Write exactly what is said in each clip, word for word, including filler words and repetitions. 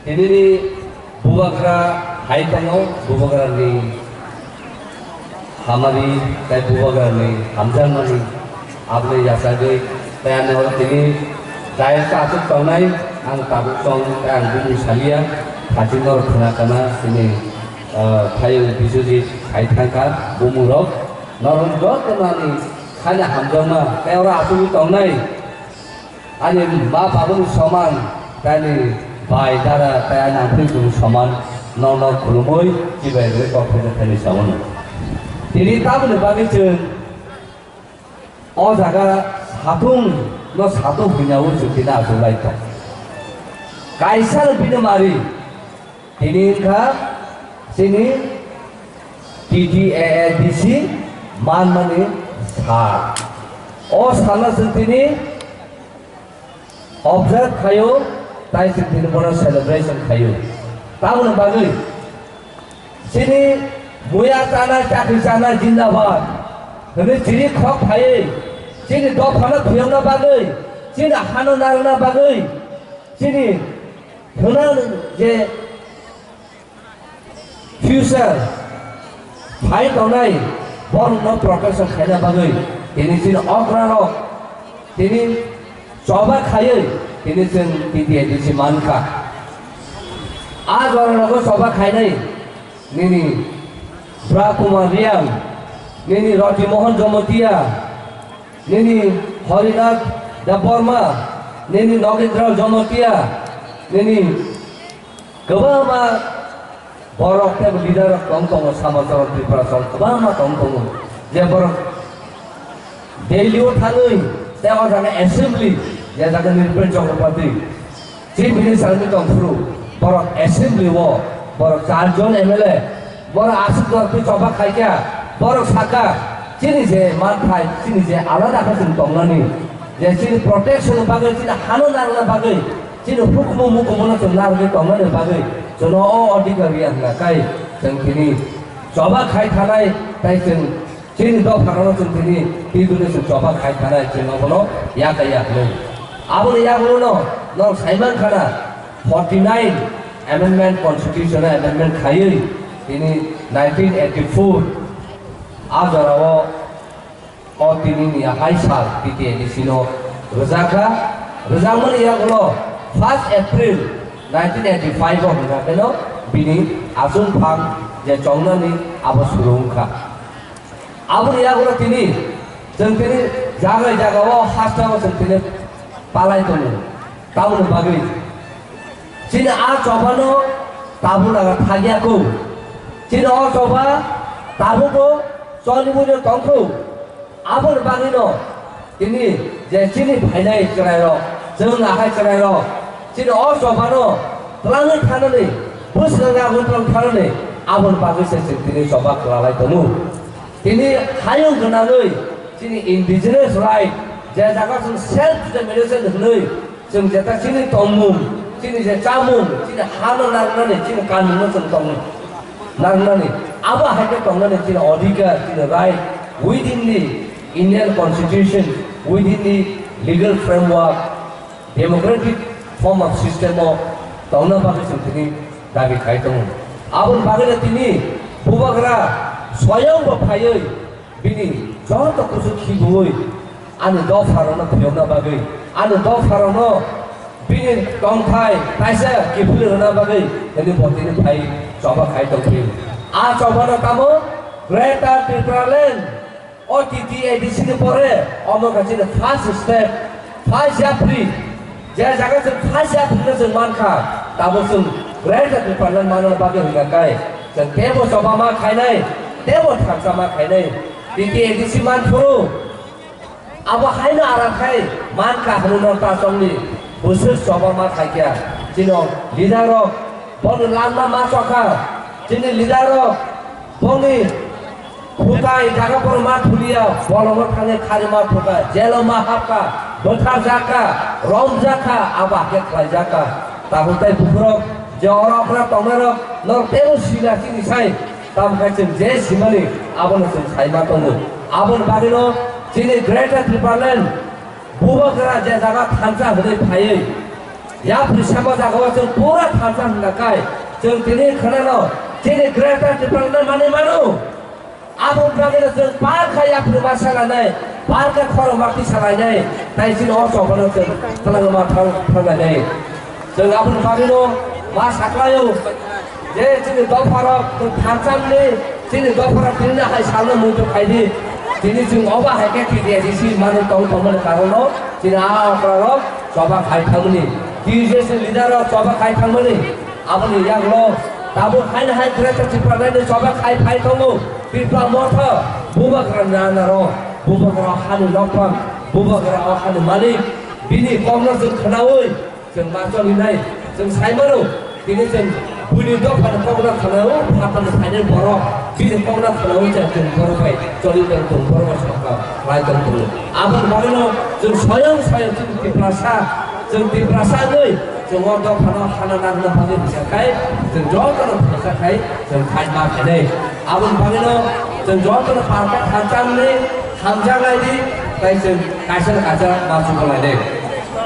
Tinini bubagra hai tongo, bubagrani hamari tei bubagrani hamjakmani aboni yachagwi tei ani oro tini dayok aswk tongnai, ang tabuk tong tei ang bini salia, thaching norok khna kana tini, ah, phayung Biswajit hai thangkha bumungrok norok jotono ani khani hamjakma tei oro aswkwi tongnai. Ani ma babuni soman, tei ani bai dara, tei ani aphri buni soman, nono khulumui chibai rwui kok thani thani saono. Tini tamoni bagwi chwng o jaga satung no satung hwnyaui chwng tini achuk lai tong. Kaisa no bini mari, tini wngkha chini T T A A D C manmani sal. O salno chwng tini observe khaio, tai chwng tini bono celebration khaio. Tamoni bagwi chini muya chanai, chakri chanai jindabad hwnwi chiri khok phaiwi, chini dophano phiyokna bagwi, chini hano narwkna bagwi, chini hwnang je future phai tongnai borokno protection khaina bagwi tini chini okrarok tini choba khaiwi tini chwng T T A D C mankha. A joranogo choba khainai nini Bra Kumar Riang, nini Roti Mohan Jomotia, nini Harinath Debbarma, nini Nogendra Jomotia, nini kwbangma borok tei leader rok tong tongo, Samacharan Tripura song kwbangma tong tongo, je borok Delhi o thangwi tei o jaga assembly, je jaga Nripen Chakraborty, Chief Minister wngwi tongphuru, borok assembly o, borok char jon M L A, borok aswk norokni choba khaikha, borok sakha, chini je manthai, chini je alada khe chwng tongnani, je chini protection ni bagwi, chini hano narwkna bagwi, chini hukumu mukumu no chwng narwgwi tongnani bagwi, chwngno o adhikar riya hwnka khe chwng tini choba khai thanai, tei chwng Chini dopharokno chwng tini twi twi chwng choba khai thanai, chwng abono yakha ya hwnwi. Aboni yagulono norok sai mankha na, forty nine amendment, constitution amendment khaiwi tini nineteen eighty four a jorao o tini ni hai sal T T A D C no rwjakha. Rwjakmani yagulo first April nineteen eighty five o hwnka kheno bini achung phang je chongnani abo suru wngkha. Aboni yagulo tini, chwng tini jagai jagao hasteo chwng tini palai tongo. Tamoni bagwi chini a chobano tabuk naga thagya kho. Chini o choba tabuko cholibuino tongkho. Aboni bagwino tini je chini phainai chwrairok, chwng ahai chwrairok, chini o chobano twlangwi thanani, bwskango twlang thanani, aboni bagwi se chwng tini choba kwlalai tongo. Tini hayung gwnangwi chini indigenous right, je jaga chwng self determination hwnwi chwng jeta chini tongmung, chini je chamung, chini hano narwknani, chini kanmungno chwng tong narwknani, abo hai khe tongnani chini adhikar, chini right within the Indian Constitution, within the legal framework, democratic form of system o tongna bagwi chwng tini dabi khai tongo. Aboni bagwino tini bubagra swayangbo phaiwi bini joto kuchuk khibiui ani dopharokno phiyokna bagwi, ani dopharokno bini tongthai kaisa kiphilwi rwna bagwi tini bo tini phai choba khai tongphio. A chobano tamo Greater Tipraland. O T T A D C ni pore omo khe chini first step, first yapri. Je jaga chwng first yapri no chwng mankha, tabuk chwng Greater Tipraland manna bagwi hwnka khe chwng teibo choba ma khainai, teibo thansa ma khainai. T T A D C manphuru abo haino ara khai mankha hwnwi no ta chongni bwswk choba ma khaikha. Chini leader rok bono langma ma chokha, chini leader rok boni Bukai jaga poro ma thuliya, bolongo thangwi khari ma thuka, jelo ma hapka, bwtharjakka, romjakka, abo hakhe khlaijakka. Tabuk tei bukhurok je oro okra tongnairok norok teibo sila chini sai, tamo khe chwng je simani abono chwng sai ma tongo. Aboni bagwino chini Greater Tipraland bubagra je jaga thansa hwnwi phaiwi Yapri sama jagao chwng pura thansa hwnka khai, chwng tini khwnano chini Greater Tipraland manwi mano. Abo bagwino chwng par kha yapri ma salainai, par kha khorok ma ti salainai, tai chini o chobano chwng twlangma thang thanglainai. Chwng aboni bagwino ma saklaio. Je chini dopharok chwng thansamni, chini dopharok tinino hai salno muitu khaidi. Tini chwng obo hai khe T T A D C manwi tong tongmani karono chini a okrarok choba khai thangmani. T J C ni leader rok choba khai thangmani. Aboni yaklo tabuk haino hai Greater Tipraland ni choba khai phai tongo. Tipra Motha, Bubagra nanarok, Bubagra hani nokphang, Bubagra o hani malik, bini kokno chwng khwnaui, chwng ma cholinai, chwng sai mano, tini chwng buini dophani kokno khwnaui, phatani phainai borok, bini kokno khwnaui chwng, chwng borok bai choli tong tong, borok bai sokha khlai tong tongo. Aboni bagwino chwng soyang soyang chwng Tiprasa, chwng Tiprasa wngwi chwng o dophano hana nangna bagwi rwjak khai, chwng jotono phaisa khai, chwng khai ma khainai. Aboni bagwino chwng jotono parka thansa wngwi hamjak lai di, tei chwng kaisa na kaisa ma chuba lai di.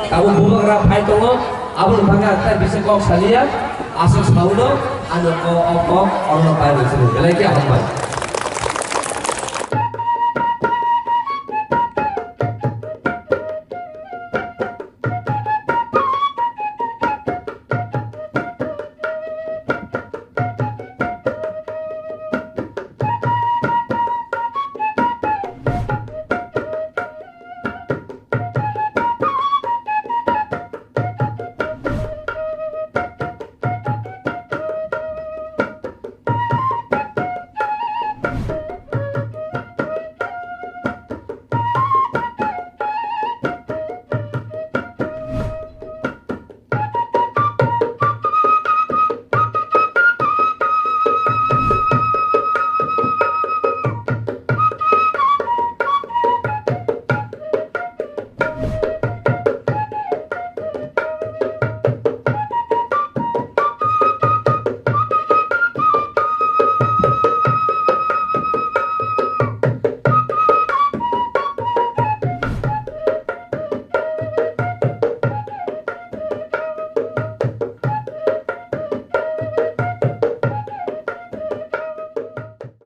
Tabuk Bubagra phai tongo, aboni bagwi ang tai bisa kok saliya, aswk sauno, ano o, o kok orno pai rwchini. Belai khe hambai.